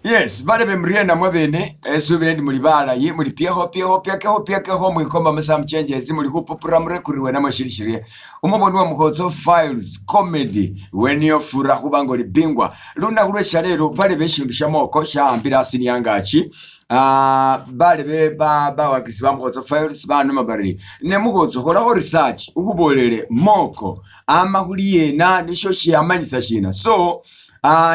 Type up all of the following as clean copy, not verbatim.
Yes, balebe muriena mwabene, esubile ndi muli balayi, muli pyekho pyekho pyakekho pyakekho mwikomba musa muchenjezi muli khupupura murekuriwe namwe shili shirie. Umuboni wa Mukhotso Files Comedy weniyo fura khuba nga oli bingwa. Lunakhu lwe shalelo balebe eshindu sha moko shahambile asi ni angachi. Balebe ba bawakisi ba Mukhotso Files banoma bari ne Mukhotso kholakho research ukhubolele moko ama khuli yena nisho shamanyisa shina. So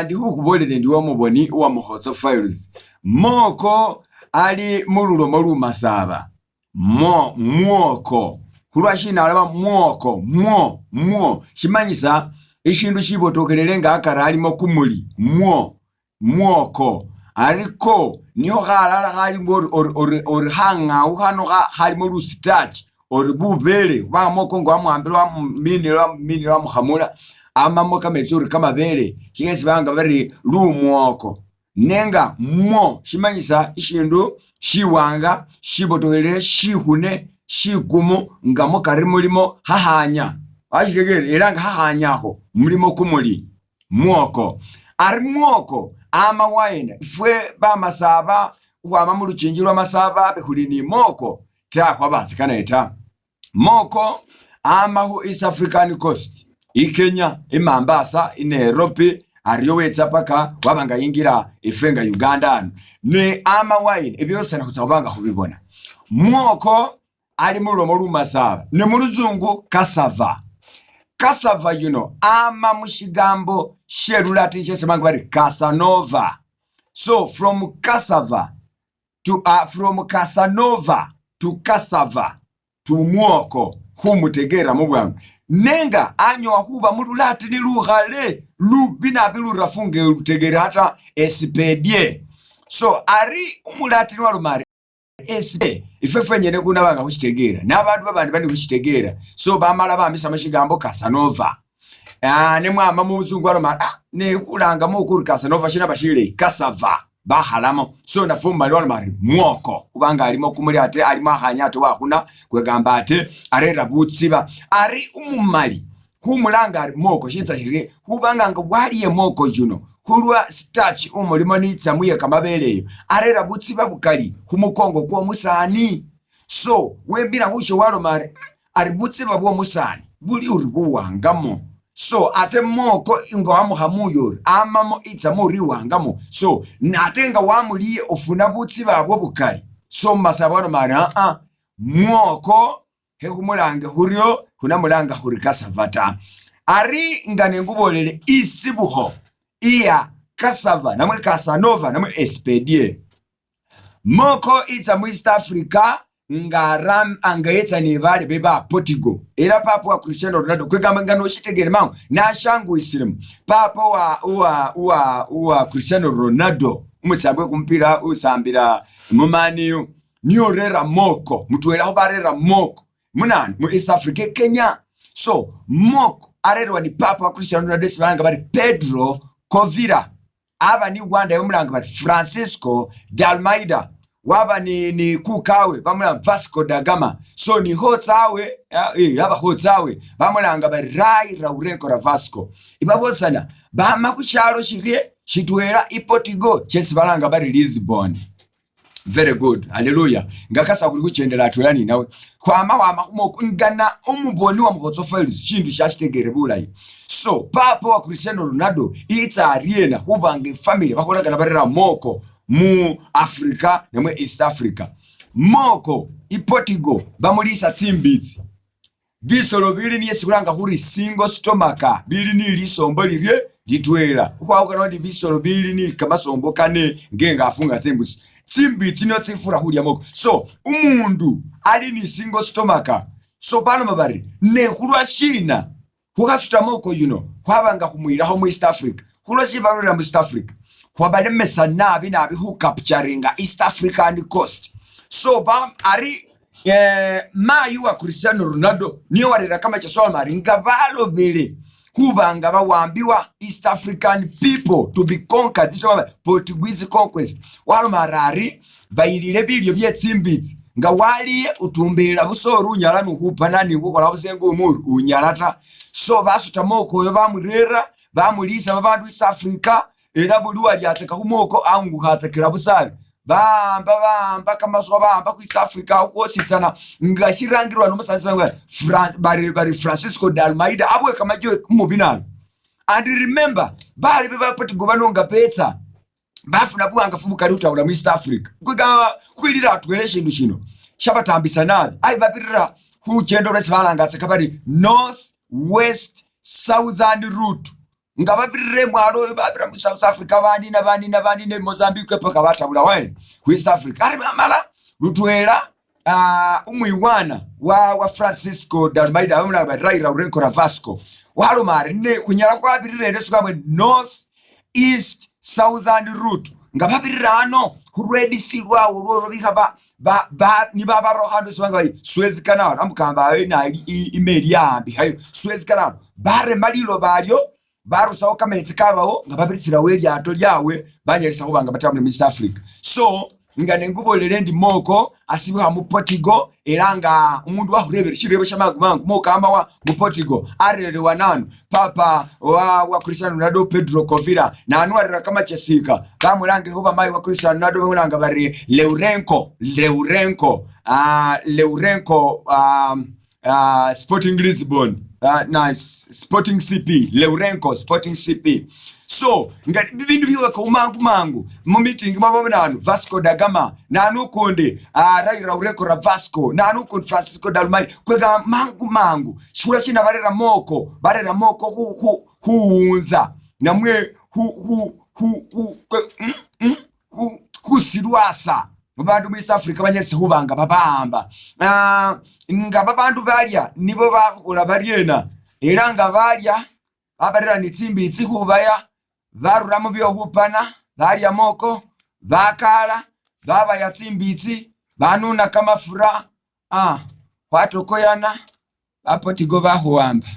Ndi khukhubolele ndi womuboni uwa Mukhotso Files. Moko ali mululomo lumasaba mo mwoko khulwa shina alaba mwoko mwo mwo shimanyisa ishindu shibotokhelele nga akari alimo kumuli mwo mwoko ariko niho khalala khalimo ori ori ori ori khang'awu khano khalimo lusitachi ori bubele khubanga mwoko nga wamuwambile wamuminile wamuminile wamukhamula amamo kametsi ori kamabele shesi balanga bari lumwoko nenga mwo shimanyisa ishindu shiwanga shibotokhelele shikhune shikumu nga mukari mulimo khakhanya washitegere ela nga khakhanyakho mulimo kumuli mwoko ari mwoko ama waena ifwe bamasaba khukhwama muluchinji lwa masaba khuli ni moko ta khwabatsikana naye ta. Moko ama khu East African Coast, i Kenya, i Mambasa, i Nairobi aryo wetsa paka waba nga yingira ifwe nga Uganda ano. Ne ama wine ebyo byositsana khutsa khuba nga khubibona. Mwoko ali mululomo lumasaba ne muluzungu cassava. Cassava yuno ama mushigambo she lulatini shesi balanga bari casanova. So from cassava to from Casanova to cassava to mwoko khumutegeera mubwangu nenga anyowa khuba mululatini lukhale lubi nabi lurafu nga olutegeera ata esipedie so ari umulatini waloma ari esipedie ifwe fwenyene khunaba nga khushitegeera ne abandu babandi bali khushitegeera so bamala bamisamo shigambo Casanova nemwama muzungu waloma ari ah nekhulanga mwoko ori Casanova shinaba shilayi cassava bakhalamo so nafwe omumali waloma ari mwoko khubanga alimo kumuli ate alimo akhanya ate wakhuna kwegamba ate arera butsiba ari umumali khumulanga ari mwoko shitsa shirie khubanga nga waliye mwoko yuno khulwa starch umulimo ni itsamu ye kamabele eyo arera butsiba bukali khumukongo kwo omusani so wemila khusho waloma ari Ari butsiba bwo omusaani buli uri buwangamo so ate moko nga wamukhamuye ori amamo itsamo ori iwangamo so ate nga wamuliye ofuna butsiba abwo bukali so mumasabo aloma ari aa mwoko khekhumulange khurio khunamulanga khuri cassava ta. Ari nga nengubolele isibukho iya cassava namwe casanova namwe espedie. Moko itsa mu East Africa nga aram nga yetsa ni bali be ba Portugal era papa wa Cristiano Ronaldo kwegamba nga noshitegere mangu nashanguisilemo papa wa wa wa wa Cristiano Ronaldo umusambi we kumupira usambila mu Man U niye urera moko mutwela khubarera moko munani mu East Africa e Kenya so moko arerwa ni papa wa Cristiano Ronaldo esi balanga bari Pedro Covira Aba ni Rwanda bamulanga bari Francisco d'Almeida waba ni, ni kukawe bamulanga Vasco da Gama so ni khotsawe eh, aba khotsawe bamulanga bari Rai Lourenco ra Vasco iba bosana bama khushalo shirie shitwela i Portugal shesi balanga bari Lisbon. Very good, haleluya. Ngakasa khuli khuchendela atwela ninawe khwama wama khumoko ngana omuboni wa mukhotsofeli shindu shashitegere bulayi so papa wa Cristiano Ronaldo itsa ariena khubanga efamily bakholakana barera moko mu Africa namwe East Africa moko i Portugal bamulisa tsimbitsi Bisolo bili ni esi khulanga khuri single stomach bili ni lisombo lirie litwela khukhwawukhana ndi bisolo bili ni kamasombo kane nga engafu nga tsimbusi. Tsimbitsi nio tsifura khulya moko so umundu ali ni single stomach so baloma bari ne khulwa shina khukhasuta moko yuno khwaba nga khumuyilakho mu East Africa khulwa shibarurira mu East Africa khwabalemesa nabi nabi khu capturinga East African coast so ba ari Mayi wa Cristiano Ronaldo niye owarera kamacheso amari nga balobele khuba nga bawambiwa East African people to be conquered Portuguese conquest waloma ari ari bayilile bilyo bye tsimbitsi nga waliye utumbila busa ori unyala nukhupana ni khukhola busa engumu ori unyala ta so basuta moko oyo bamurera bamulisa babandu East Africa. Era buli uwalyatsaka khumwoko awungukhatsakila busa ari bawamba bawamba kamaswa bawamba khu East Africa awo khwositsana nga shirangilwa nomusaani bari bari Francisco de Almeida abowe kamajowe umubi nabi. And remember bali ba Portugal bano nga betsa bafuna buwangafu bukali khutabula mu East Africa kwegamba khwilila atwela eshindu shino shabatambisa nabi aye babirira khuchendo lwesi balangatsaka bari North West Southern Route nga babirira emwalo oyo babira mu South Africa banina banina banina e Mozambique paka batabula waene khu East Africa ari bamala lutwela umwiwana wa wa Francisco de Almeida bamulanga bari Ray Lourenco Ravasco waloma ari ne khunyala khwabirira eno esi khwabwe North East Southern Route nga babirira ano khu Red Sea lwawo lwolwo bikha ba ba ba nibabarao khandu esi banga bari Suez Canal amukamba ayo nayo imeli yawambikhayo Suez Canal barema liloba lyo barusawo kametsi kabawo nga babirisilawo elyato lyawe banyalisa khuba nga batambula mu East Africa. So nga nengubolele endi Moko asibikha mu Portugal era nga umundu wakhurebele shirebo sha mangu mangu Moko ama wa mu Portugal arere wa nanu papa wa, wa Cristiano Ronaldo Pedro Covila nanu arera kamachesika bamulangile khuba mayi wa Cristiano Ronaldo bamulanga bari Lourenco Lourenco Lourenco Sporting Lisbon na Sporting CP Lourenco Sporting CP so nga bibindu biweka mangu mangu mu meeting mwabamo nanu Vasco da Gama nanu ukundi Ray Lourenco Ravasco nanu ukundi Francisco de Almeida kwega mangu mangu shula shina barera moko barera moko khu khu khuwunza namwe khu khu khu khu khu khusilwasa babandu mu East Africa banyalise khuba nga babawamba. Nga babandu balya nibo bakhola baryena ela nga balya babarera ni tsimbitsi khubaya barura mubyokhupana balya moko bakala babaya tsimbitsi banuna kamafura khwatokoyana ba Portugal bakhuwamba.